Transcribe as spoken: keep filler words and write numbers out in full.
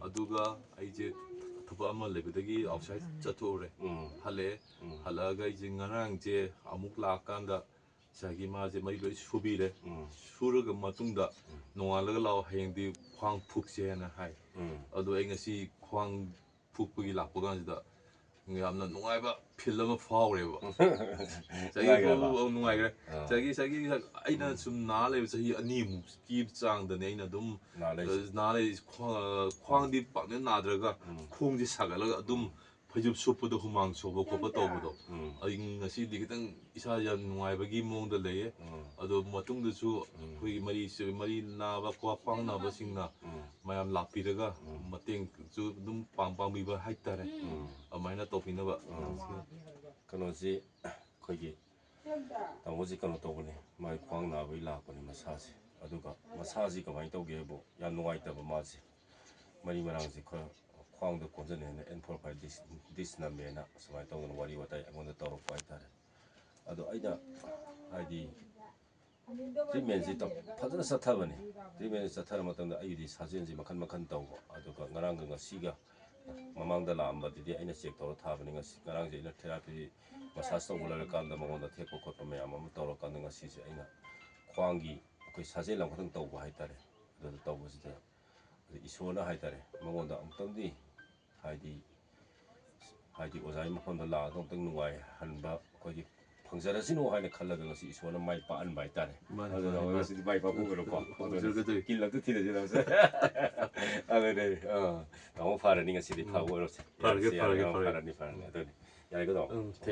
ꯑꯗꯨꯒ ꯑꯩꯁꯦ ꯊꯕꯛ ꯑꯃ ꯂꯩꯕꯗꯒꯤ ꯑꯥꯎꯠꯁꯥꯏꯠ ꯆꯠꯊꯣꯛꯎꯔꯦ꯫ ꯎꯝ ꯍꯜꯂꯛꯑꯦ꯫ ꯎꯝ ꯍꯜꯂꯛꯑꯒ ꯑꯩꯁꯦ ꯉꯔꯥꯡꯁꯦ ꯑꯃꯨꯛ ꯂꯥꯛꯑꯀꯥꯟꯗ ꯉꯁꯥꯏꯒꯤ ꯃꯥꯁꯦ ꯃꯔꯤ ꯂꯣꯏ ꯁꯨꯕꯤꯔꯦ꯫ ꯎꯝ ꯁꯨꯔꯒ ꯃꯇꯨꯡꯗ ꯅꯣꯡꯉꯥꯜꯂꯒ ꯂꯥꯛꯑꯣ, ꯍꯌꯦꯡꯗꯤ ꯈ꯭ꯋꯥꯡ ꯐꯨꯛꯁꯦꯅ ꯍꯥꯏ꯫ ꯎꯝ ꯑꯗꯣ ꯑꯩ ꯉꯁꯤ ꯈ꯭ꯋꯥꯡ ꯐꯨꯛꯄꯒꯤ ꯂꯥꯛꯄ ꯀꯥꯟꯁꯤꯗ ꯌꯥꯝꯅ ꯅꯨꯡꯉꯥꯏꯕ ꯐꯤꯜ ꯑꯃ ꯐꯥꯎꯔꯦꯕ꯫ ꯉꯁꯥꯏꯒꯤ ꯅꯨꯡꯉꯥꯏꯈ꯭ꯔꯕ? ꯐꯥꯎꯕ ꯅꯨꯡꯉꯥꯏꯈ꯭ꯔꯦ꯫ ꯑꯥ꯫ ꯉꯁꯥꯏꯒꯤ ꯉꯁꯥꯏꯒꯤ ꯑꯩꯅ ꯁꯨꯝ ꯅꯥ ꯂꯩꯕ ꯆꯍꯤ ꯑꯅꯤꯃꯨꯛꯀꯤ ꯆꯥꯡꯗꯅꯦ ꯑꯩꯅ ꯑꯗꯨꯝ ꯅꯥ ꯂꯩꯁꯦ꯫ ꯅꯥ ꯂꯩ꯫ ꯈ꯭ꯋꯥ- ꯈ꯭ꯋꯥꯡꯗꯤ ꯄꯥꯛꯅ ꯅꯥꯗ꯭ꯔꯒ ꯎꯝ ꯈꯣꯡꯁꯦ ꯁꯥꯒꯠꯂꯒ ꯑꯗꯨꯝ ꯐꯩꯖꯨꯞ ꯁꯨꯞꯄꯗꯣ ꯍꯨꯃꯥꯡ ꯁꯧꯕ ꯈꯣꯠꯄ ꯇꯧꯕꯗꯣ꯫ ꯎꯝ ꯑꯩ ꯉꯁꯤꯗꯤ ꯈꯤꯇꯪ ꯏꯁꯥ ꯌꯥꯝ ꯅꯨꯡꯉꯥꯏꯕꯒꯤ ꯃꯑꯣꯡꯗ ꯂꯩꯌꯦ꯫ ꯎꯝ ꯑꯗꯣ ꯃꯇꯨꯡꯗꯁꯨ ꯑꯩꯈꯣꯏꯒꯤ ꯃꯔꯤ ꯃꯔꯤ ꯅꯥꯕ ꯈ꯭ꯋꯥ- ꯈ꯭ꯋꯥꯡ ꯅꯥꯕꯁꯤꯡꯅ ꯎꯝ ꯃꯌꯥꯝ ꯂꯥꯛꯄꯤꯔꯒ ꯎꯝ ꯃꯇꯦꯡꯁꯨ ꯑꯗꯨꯝ ꯄꯥꯡ ꯄꯥꯡꯕꯤꯕ ꯍꯥꯏꯇꯥꯔꯦ꯫ ꯎꯝ ꯑꯗꯨꯃꯥꯏꯅ ꯇꯧꯕꯤꯅꯕ꯫ ꯎꯝ꯫ ꯀꯩꯅꯣꯁꯤ ꯑꯩꯈꯣꯏꯒꯤ ꯇꯥꯃꯣꯁꯤ ꯀꯩꯅꯣ ꯇꯧꯕꯅꯤ, ꯃꯥꯒꯤ ꯈ꯭ꯋꯥꯡ ꯅꯥꯕꯒꯤ ꯂꯥꯛꯄꯅꯤ ꯃꯁꯥꯁꯦ꯫ ꯑꯗꯨꯒ ꯃꯁꯥꯁꯤ ꯀꯃꯥꯏꯅ ꯇꯧꯒꯦꯕꯨ ꯌꯥꯝ ꯅꯨꯡꯉꯥꯏꯇꯕ ꯃꯥꯁꯦ꯫ ꯃꯔꯤ ꯃꯔꯥꯡꯁꯦ ꯈꯔ ꯈ꯭ꯋꯥꯡꯗ ꯀꯣꯟꯁꯤꯟꯅꯦꯅ ꯑꯦꯟ ꯐꯣꯔ ꯐꯥꯏꯚ ꯗꯤꯁ ꯗꯤꯁ ꯅꯝꯃꯦꯅ ꯁꯨꯃꯥꯏꯅ ꯇꯧꯗꯅ ꯋꯥꯔꯤ ꯋꯥꯇꯥꯏ ꯑꯩꯉꯣꯟꯗ ꯇꯧꯔꯛꯄ ꯍꯥꯏꯇꯥꯔꯦ꯫ ꯑꯗꯣ ꯑꯩꯅ ꯍꯥꯏꯗꯤ ꯇ꯭ꯔꯤꯠꯃꯦꯟꯁꯤ ꯇꯧ- ꯐꯖꯅ ꯆꯠꯊꯕꯅꯤ꯫ ꯇ꯭ꯔꯤꯠꯃꯦꯟꯁꯤ ꯆꯠꯊꯔ ꯃꯇꯝꯗ ꯑꯩꯒꯤꯗꯤ ꯁꯥꯖꯦꯜꯁꯤ ꯃꯈꯟ ꯃꯈꯟ ꯇꯧꯕ, ꯑꯗꯨꯒ ꯉꯔꯥꯡꯒ ꯉꯁꯤꯒ ꯃꯃꯥꯡꯗ ꯂꯥꯛꯑꯝꯕꯗꯨꯗꯤ ꯑꯩꯅ ꯆꯦꯛ ꯇꯧꯔ ꯊꯥꯕꯅꯤ꯫ ꯉꯁꯤ ꯉꯔꯥꯡꯁꯦ ꯑꯩꯅ ꯊꯦꯔꯥꯄꯤ ꯃꯁꯥꯁ ꯇꯧꯕ ꯂꯣꯏꯔꯀꯥꯟꯗ ꯃꯉꯣꯟꯗ ꯊꯦꯛꯄ ꯈꯣꯠꯄ ꯃꯌꯥꯝ ꯑꯃ ꯇꯧꯔꯀꯥꯟꯗ ꯉꯁꯤꯁꯦ ꯑꯩꯅ ꯈ꯭ꯋꯥꯡꯒꯤ ꯑꯩꯈꯣꯏ ꯁꯥꯖꯦꯜ ꯑꯃꯈꯛꯇꯪ ꯇꯧꯕ ꯍꯥꯏꯇꯥꯔꯦ꯫ ꯑꯗꯨꯗ ꯇꯧꯕꯁꯤꯗ ꯑꯗ ꯏꯁꯣꯔꯅ ꯍꯥꯏꯇꯥꯔꯦ ꯃꯉꯣꯟꯗ ꯑꯃꯨꯛꯇꯪꯗꯤ ꯍꯥꯏꯗꯤ ꯍꯥꯏꯗꯤ ꯑꯣꯖꯥꯒꯤ ꯃꯐꯝꯗ ꯂꯥꯛꯑꯒ ꯑꯃꯨꯛꯇꯪ ꯅꯨꯡꯉꯥꯏꯍꯟꯕ ꯑꯩꯈꯣꯏꯒꯤ ꯐꯪꯖꯔꯁꯤꯅꯨ ꯍꯥꯏꯅ ꯈꯜꯂꯒ ꯉꯁꯤ ꯏꯁꯣꯔꯅ ꯃꯥꯏ ꯄꯥꯛꯍꯟꯕ ꯍꯥꯏꯇꯥꯔꯦ꯫ ꯃꯥꯅꯦ, ꯑꯗꯨꯅ ꯃꯥꯅꯦ, ꯑꯩꯈꯣꯏ ꯃꯥꯅꯦ꯫ ꯉꯁꯤꯗꯤ ꯃꯥꯏ ꯄꯥꯛꯄ ꯑꯣꯏꯔꯣꯀꯣ꯫ ꯑꯣꯏꯖꯔꯒꯗꯣꯏ꯫ ꯀꯤꯜ ꯑꯝꯇ ꯊꯤꯔꯁꯤ ꯇꯧꯁꯦ꯫ ꯑꯗꯨꯅꯦ ꯑꯥ, ꯇꯥꯃꯣ ꯐꯔꯅꯤ ꯉꯁꯤꯗꯤ ꯐꯕ ꯑꯣꯏꯔꯣꯁꯦ꯫ ꯐꯔꯒꯦ, ꯌꯥꯔꯦ, ꯌꯥꯔꯦ, ꯐꯔꯒꯦ, ꯑꯥ, ꯐꯔꯒꯦ꯫ ꯐꯔꯅꯤ ꯐꯔꯅꯤ ꯑꯗꯨꯅꯤ꯫ ꯌꯥꯔꯦꯀꯣ ꯇꯥꯃꯣ? ꯎꯝ,